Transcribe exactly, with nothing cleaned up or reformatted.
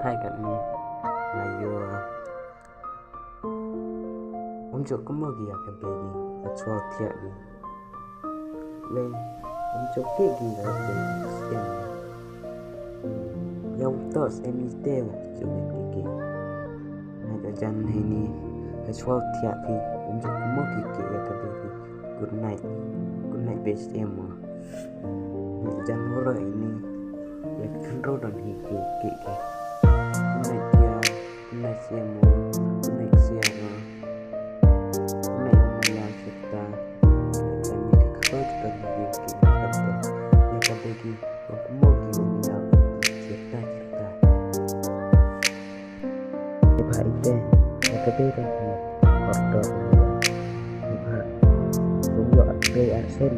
Hai katne nga ïoh. Ym ju kynmaw ki ïa ka bei ki, ka chwa thiah ki. Lei ym ju ki ki ka bei ki stem. Ïa u to stem ni te ju ki ki. Hai ka jan hai ni ka chwa thiah ki, ym ju kynmaw ki ki ïa ka bei ki. Good night. Good night best em. Jan mura ini ya kan rodan hi ki ki ki. Good night ya. Good night siamo. Good night siamo. Good night maya kita. Dan ni ka kau kita ni ki ki. Ya ka bagi. Aku mau ki maya kita kita. Iba ite ya ka bagi. Order. Iba. Tunggu aku asen.